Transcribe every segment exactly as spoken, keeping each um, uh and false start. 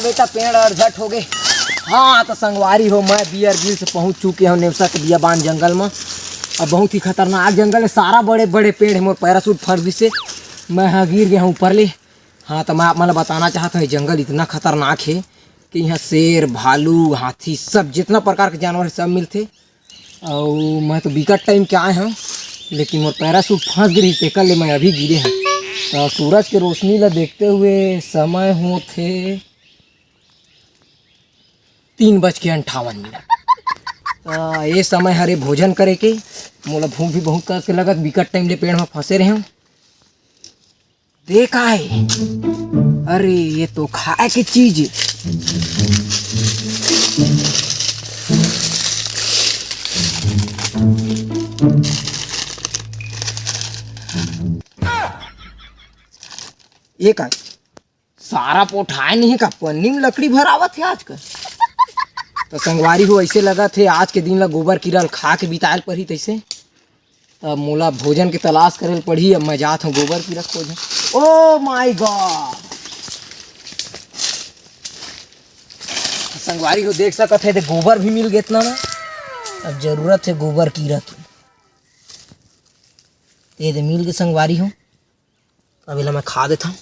बेटा, पेड़ अड़झट हो गए। हाँ, तो संगवारी हो, मैं बियर गिल्स पहुंच चुके हूँ नेवसा के बियाबान जंगल में। अब बहुत ही खतरनाक जंगल है, सारा बड़े बड़े पेड़ है। मोर पैराशूट फंस गिस हे, मैं हाँ गिर गया हूँ ऊपर ले। हाँ, तो मैं आप मन ला बताना चाहत हूँ, ये जंगल इतना खतरनाक है कि यहाँ शेर, भालू, हाथी, सब जितना प्रकार के जानवर है, सब मिलते। अउ मैं तो बिकट टाइम के आए हूँ, लेकिन मोर पैराशूट फंस गिस, तेकर ले मैं अभी गिरे हूँ। तो सूरज के रोशनी ला देखते हुए समय होत हे तीन बज के अंठावन मिनट। तो ये समय हरे भोजन करे के। मोला भूख भी बहुत कस के लगत, बिकट टाइम ले पेड़ में फंसे रहे हूँ। देख आए, अरे, ये तो खाए के चीज। ये का, सारा पोठाए नहीं का, पन्नी में लकड़ी भरावत है आजकल। तो संगवारी हो, ऐसे लगत हे आज के दिन ला गोबर कीरा ल खा के बितायल परही तैसे। तब मोला भोजन के तलाश करे ल पड़ही। अब मैं जात हूँ गोबर कीरा खोजे। Oh my God! संगवारी हो, देख सकत हे, ते गोबर भी मिल गे इतना में। अब जरूरत है गोबर कीरा के। ये दे मिल गे संगवारी हो। अब एला मैं खा देथंव।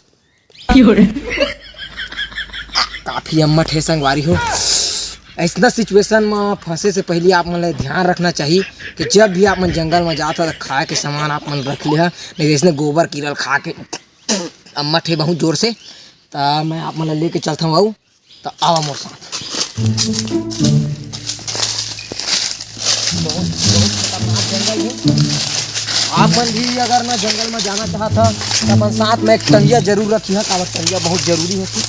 काफी अम्मट हे संगवारी हो। ऐसना सिचुएशन म फंसे से पहले आप मन ला ध्यान रखना चाहिए कि जब भी आप मन जंगल म जात हो, तो खाए के सामान आप मन रख लिहा, नहीं तो ऐसने गोबर कीरा ल खा के अम्मट हे बहुत जोर से। त मैं आप मन ला लेके चलथंव अउ त आवा मोर साथ। बहुत, बहुत खतरनाक जंगल है। आप मन भी अगर ना जंगल में जाना चाहत ह, तो अपन साथ में एक टंगिया जरूर रखिहा, काबर टंगिया बहुत जरूरी होथे।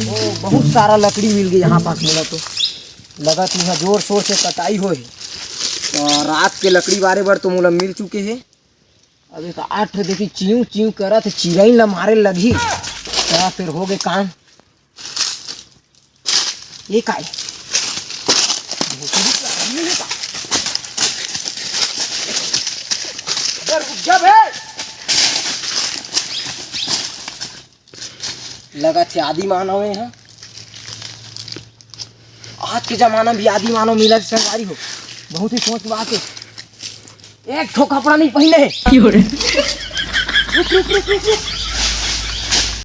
ओ, बहुत सारा लकड़ी मिल गे यहाँ पास मोला तो। लगत हे जोर शोर से कटाई होए हे। तो रात के लकड़ी बारे बर तो मोला मिल चुके हे। अब एक आठ ठो देखी चिंव चिंव करत हे, चिरई ला मारे लगही। त फिर हो गे काम। ये काय? भोसड़ी के आदमी हे का? अबे रुक जा बे। लगत हे आदि मानव हे। आज के जमाना में भी आदि मानव मिलत हे संगवारी हो, बहुत ही सोच के बात हे। एक ठो कपड़ा नहीं पहिने हे। रुक, रुक, रुक, रुक, रुक।